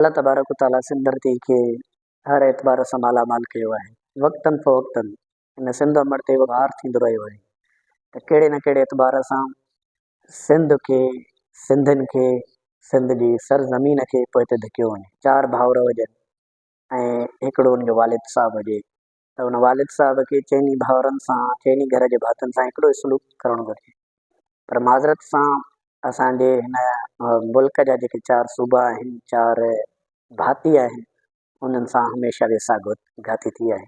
الله تبارڪ و تعاليٰ سنڌ ڌرتي کي هر اعتبار سان مالا مال ڪيو آهي. وقتن فوقتن هن سنڌ امڙ تي وار ٿيندو رهيو آهي ته ڪهڙي نه ڪهڙي اعتبار سان سنڌ کي، سنڌين کي، سنڌ جي سرزمين کي پوئتي ڌڪيو وڃي. چار ڀائر هجن ۽ هڪڙو ان جو والد صاحب هجي ته ان والد صاحب کي چئني ڀائرن سان، چئني گهر جي ڀاتين سان هڪڙو ئي سلوڪ ڪرڻ گهرجي. پر معذرت سان اسان جي هن ملڪ جا جيڪي چار صوبا آهن، چار ڀاتي آهن، انهن سان هميشه ويساهه گهاتي ٿي آهي.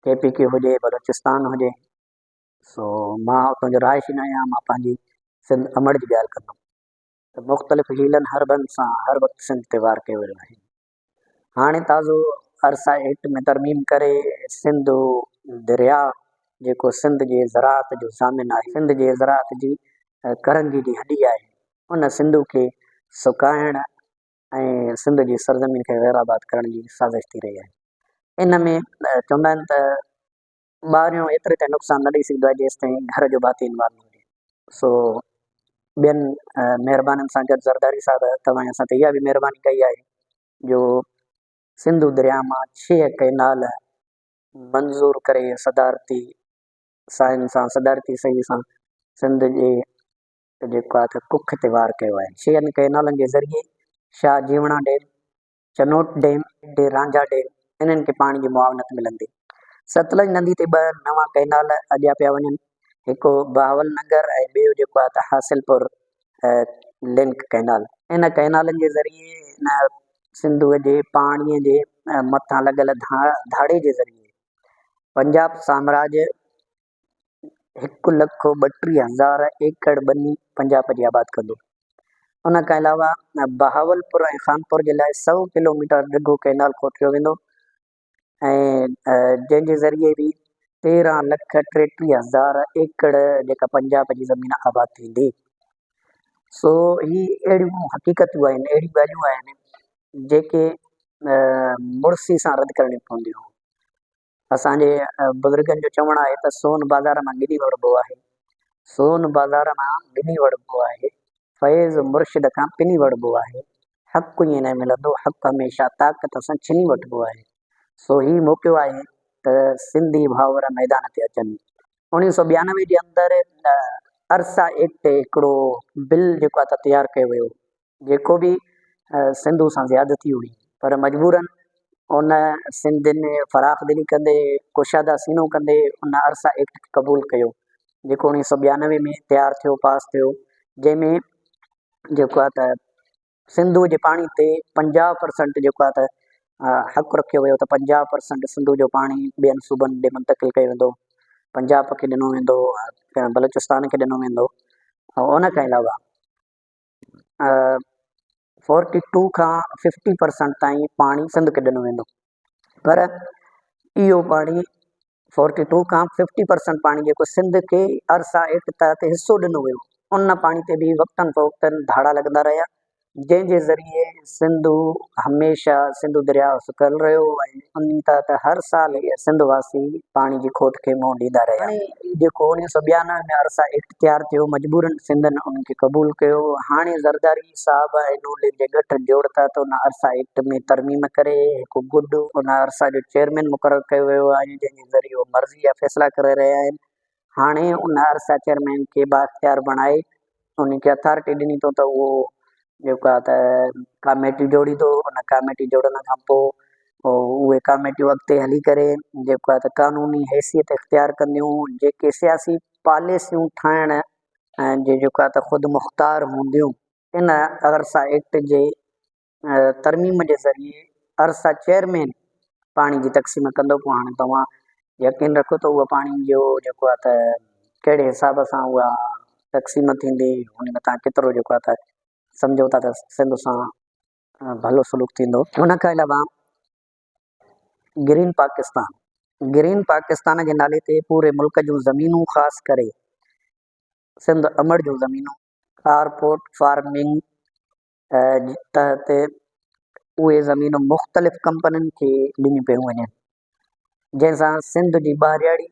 ڪي پي ڪي هجي، بلوچستان هجي، سو مان اتان جو رهائشي نه آهيان، مان پنهنجي سنڌ امڙ جي ڳالهه ڪندم ته مختلف حيلن حربن سان هر وقت سنڌ تي وار ڪيو ويو آهي. هاڻي تازو ارسا ايڪٽ ۾ ترميم ڪري سنڌو درياء جيڪو سنڌ جي زراعت جو ضامن آهي، سنڌ جي زراعت جي ڪرنگهي جي هڏي آهي، ان سنڌو کي سڪائڻ ۽ سنڌ جي سرزمين کي غير آباد ڪرڻ جي سازش ٿي رهي آهي. ان ۾ چوندا آهن ته ٻاهريون ايتري تائين نقصان نه ڏئي سگهندو آهي جيستائين گهر جو ڀاتي انوالو نه هجي. سو ٻين مهربانين سان گڏ زرداري صاحب توهان اسان تي اها به مهرباني ڪئي آهي جو سنڌو درياء مان ڇهه ڪئنال منظور ڪري صدارتي سائن سان صدارتي صحيح سان سنڌ جي جيڪو آهي ته ڪک تي وار ڪيو آهي. ڇهن ڪئنالن جي ذريعي Shah Jiwana dam, Chiniot dam, D Ranjha dam انهن کي پاڻي جي معاونت ملندي. ستلج ندي تي ٻه نوان ڪئنال اڏيا پيا وڃن، هڪ بهاول ننگر ۽ ٻيو جيڪو آهي ته حاصل پور لنڪ ڪئنال. ان ڪئنالن جي ذريعي ان سنڌوء جي پاڻي جي مٿان لڳل ڌاڙي جي ذريعي پنجاب سامراج هڪ لک 32 هزار ايڪڙ ٻني پنجاب جي آباد ڪندو. ان کان علاوه بهاولپور ۽ خانپور جي لاء سئو ڪلوميٽر ڊگهو ڪئنال کوٽيو ويندو ۽ جنهن جي ذريعي به 13 لک 33 هزار ايڪڙ جيڪا پنجاب جي زمين آباد ٿيندي. سو هي اهڙيون حقيقتون آهن، اهڙيون ڳالهيون آهن جيڪي مڙسي سان رد ڪرڻيون پونديون. اسان جي بزرگن جو چوڻ آهي ته سون بازار مان ڳني وڙهبو آهي، سون بازار مان ڳني وڙهبو آهي، فيض مرشد کان پني وڙهبو آهي، حق ائين نه ملندو، حق هميشه طاقت سان ڇني وٺبو آهي. سو هي موقعو آهي ته سنڌي ڀائر ميدان تي اچن. 1992 جي اندر ارسا ايڪٽ هڪڙو بل جيڪو آهي ته تيار ڪيو ويو. جيڪو به سنڌو سان زيادتي هئي پر مجبورن ان سنڌين فراخ دلي ڪندي ڪشاده سينو ڪندي ان ارسا ايڪٽ کي قبول ڪيو جيڪو 1992 ۾ تيار ٿيو پاس ٿيو جنهن ۾ جيڪو آهي ته سنڌو جي پاڻي تي 50 پرسنٽ جيڪو آهي ته حق رکيو ويو ته 50 پرسنٽ سنڌو جو پاڻي ٻين صوبن ڏي منتقل ڪيو ويندو پنجاب کي ڏنو ويندو بلوچستان کي ڏنو ويندو ان کان علاوه فورٽي ٽو کان ففٽي پرسنٽ تائين پاڻي سنڌ کي ڏنو ويندو پر اهو پاڻي فورٽي ٽو کان ففٽي پرسنٽ پاڻي جيڪو سنڌ کي ارسا ايڪٽ تحت حصو ڏنو ويو ان پاڻي تي به وقتن فوقتن ڌاڙا لڳندا رهيا جنهن جي ذريعي سنڌو هميشه سنڌو درياء سڪل رهيو ۽ ان تحت هر سال سنڌ واسي پاڻي جي کوٽ کي منهن ڏيندا رهيا. هاڻي جيڪو 1992 ۾ ارسا ايڪٽ تيار ٿيو مجبورن سنڌين ان کي قبول ڪيو. هاڻي زرداري صاحب ۽ نون ليگ جي ڳٺ جوڙ تحت ان ارسا ايڪٽ ۾ ترميم ڪري هڪ گڊ ان ارسا جو چيئرمين مقرر ڪيو ويو آهي جنهن جي ذريعي هو مرضي جا فيصلا ڪري رهيا آهن. هاڻي ان ارسا چيئرمين کي بااختيار بڻائي ان کي اٿارٽي ڏني اٿئون ته اهو جيڪو آهي ته ڪاميٽي جوڙيندو ان ڪاميٽي جوڙڻ کان پوء اهي ڪاميٽيون اڳتي هلي ڪري جيڪو آهي ته قانوني حيثيت اختيار ڪنديون جيڪي سياسي پاليسيون ٺاهڻ ۽ جيڪو آهي ته خود مختار هونديون. ان ارسا ايڪٽ جي ترميم جي ذريعي ارسا چيئرمين پاڻي جي تقسيم ڪندو پوء هاڻي توهان يقين رکو ته اهو پاڻي جو جيڪو آهي ته ڪهڙي حساب سان اها تقسيم ٿيندي ان ۾ توهان ڪيترو جيڪو آهي ته سمجهو ٿا ته سنڌ سان ڀلو سلوڪ ٿيندو. ان کان علاوه گرين پاڪستان گرين پاڪستان جي نالي تي پوري ملڪ جون زمينون خاص ڪري سنڌ امڙ جون زمينون ڪارپورٽ فارمنگ تحت اهي زمينون مختلف ڪمپنين کي ڏنيون پيون وڃن جنهن سان سنڌ جي ٻاهرياڙي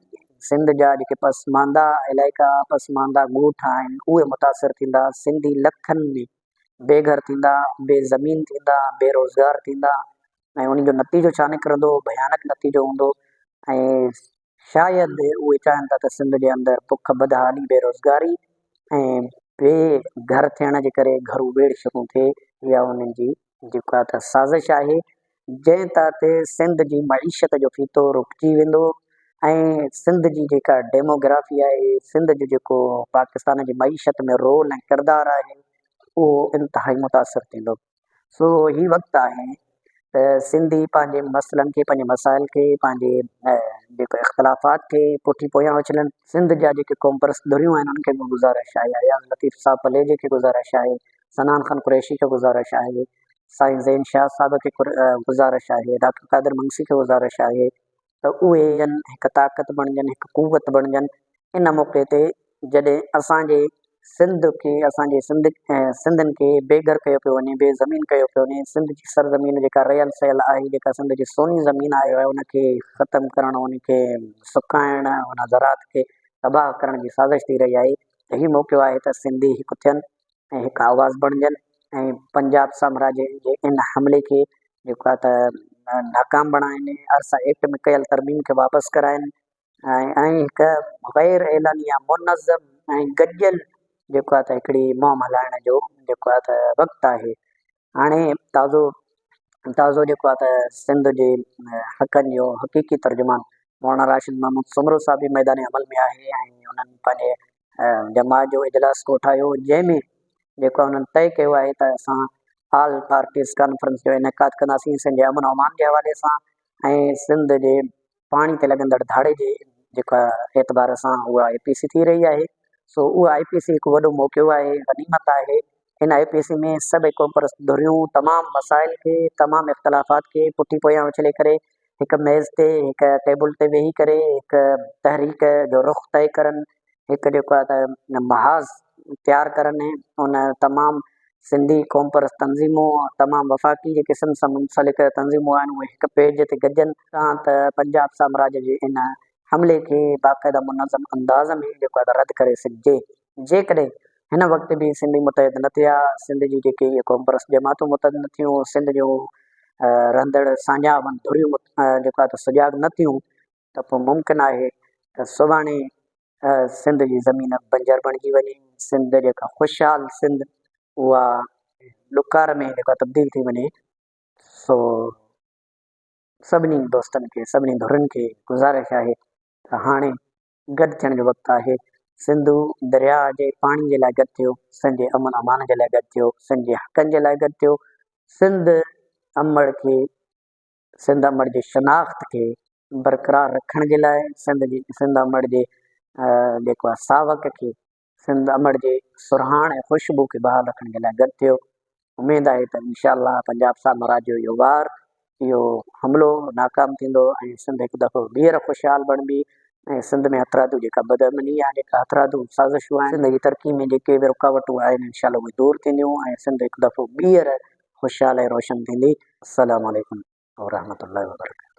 سنڌ جا جيڪي پسمانده علائقا پسمانده ڳوٺ آهن اهي متاثر ٿيندا سنڌي لکن ۾ بي گهر ٿيندا، بي زمين ٿيندا، بي روزگار ٿيندا ۽ ان جو نتيجو ڇا نڪرندو، ڀيانڪ نتيجو هوندو ۽ شايد اهي چاهين ٿا ته سنڌ جي اندر بک، بدحالي، بيروزگاري ۽ بي گهر ٿيڻ جي ڪري گهرو ويڙهه شروع ٿئي. اها انهن جي جيڪا ته سازش آهي، جنهن تحت سنڌ جي معيشت جو ڦيٿو رڪجي ويندو ۽ سنڌ جي جيڪا ڊيموگرافي آهي، سنڌ جو جيڪو پاڪستان جي معيشت ۾ رول ۽ ڪردار آهي، اهو انتهائي متاثر ٿيندو. سو هي وقت آهي ته سنڌي پنهنجي مسئلن کي پنهنجي مسائل کي پنهنجي جيڪو اختلافات کي پٺي پويان اڇلن. سنڌ جا جيڪي قوم پرست ڌريون آهن انهن کي به گذارش آهي، اياز لطيف صاحب پليجي کي گذارش آهي، صنعان خان قريشي کي گذارش آهي، سائين زين شاهه صاحب کي گذارش آهي، ڊاڪٽر قادر منگسي کي گذارش آهي ته اهي جن هڪ طاقت بڻجن، هڪ قوت بڻجن ان موقعي تي جڏهن اسان جي سنڌ کي اسان جي سنڌ سنڌين کي بي گهر ڪيو پيو وڃي، بي زمين ڪيو پيو وڃي، سنڌ جي سرزمين جيڪا رهيل سهيل آهي، جيڪا سنڌ جي سوني زمين آهي ان کي ختم ڪرڻ، ان کي سڪائڻ، ان زراعت کي تباهه ڪرڻ جي سازش ٿي رهي آهي ته هي موقعو آهي ته سنڌي هڪ ٿين ۽ هڪ آواز بڻجن ۽ پنجاب سامراج جي ان حملي کي جيڪو آهي ته ناڪام بڻائين، ارسا ايڪٽ ۾ ڪيل ترميم کي واپس ڪرائين ۽ هڪ غير اعلانيه منظم ۽ گڏيل جيڪو آهي ته هڪڙي مهم هلائڻ جو جيڪو آهي ته وقت آهي. هاڻي تازو تازو جيڪو آهي ته سنڌ جي حقن جو حقيقي ترجمان مولانا راشد محمود سومرو صاحب به ميدان عمل ۾ آهي ۽ انهن پنهنجي جماعت جو اجلاس ڪوٺايو جنهن ۾ جيڪو انهن طئي ڪيو آهي ته اسان آل پارٽيز ڪانفرنس جو انعقاد ڪنداسين سنڌ جي امن امان جي حوالي سان ۽ سنڌ جي پاڻي تي لڳندڙ ڌاڙي جي جيڪا اعتبار سان اها اي پي سي ٿي رهي آهي سو اها اي پي سي هڪ وڏو موقعو آهي غنيمت آهي ان اي پي سي ۾ سڀئي قومپرست ڌريون تمام مسائل کي تمام اختلافات کي پٺي پويان اڇلي ڪري هڪ ميز تي هڪ ٽيبل تي ويهي ڪري هڪ تحريڪ جو رخ طئي ڪرن هڪ جيڪو آهي ته محاذ تيار ڪرن ان تمام سنڌي قوم پرست تنظيمون تمام وفاقي جيڪي سنڌ سان منسلڪ تنظيمون آهن اهي هڪ پيج تي گڏجن تان ته پنجاب سامراج جي ان حملي کي باقاعده منظم انداز ۾ جيڪو آهي ته رد ڪري سگهجي. جيڪڏهن هن وقت به سنڌي متحد نه ٿيا، سنڌ جي جيڪي اهي قوم پرست جماعتون متحد نه ٿيون، سنڌ جون رهندڙ ساڃاهه وند ڌريون جيڪو آهي ته سجاڳ نه ٿيون ته پوء ممڪن آهي ته سڀاڻي سنڌ جي زمين بنجر بڻجي وڃي، سنڌ جيڪا خوشحال سنڌ اها ڏڪار ۾ جيڪا تبديل ٿي وڃي. سو سڀني دوستن کي سڀني ڌرين کي گذارش آهي ته هاڻي گڏ ٿيڻ جو وقت آهي، سنڌو درياهه جي پاڻي جي لاء گڏ ٿيو، سنڌ جي امن امان جي لاء گڏ ٿيو، سنڌ جي حقن جي لاء گڏ ٿيو، سنڌ امڙ کي سنڌ امڙ جي شناخت کي برقرار رکڻ جي لاء سنڌ جي سنڌ امڙ جي جيڪو آهي ساوڪ کي سنڌ امڙ جي سرهاڻ ۽ خوشبو کي بحال رکڻ جي لاء گڏ ٿيو. اميد آهي ته انشاء الله پنجاب سامراج جو اهو وار اهو حملو ناڪام ٿيندو ۽ سنڌ هڪ دفعو ٻيهر خوشحال بڻبي ۽ سنڌ ۾ هٿرادو جيڪا بدامني آهي جيڪا هٿرادو سازشون آهن سنڌ جي ترقي ۾ جيڪي به رڪاوٽون آهن انشاء الله اهي دور ٿينديون ۽ سنڌ هڪ دفعو ٻيهر خوشحال ۽ روشن ٿيندي. السلام عليڪم ورحمة الله وبرڪاته.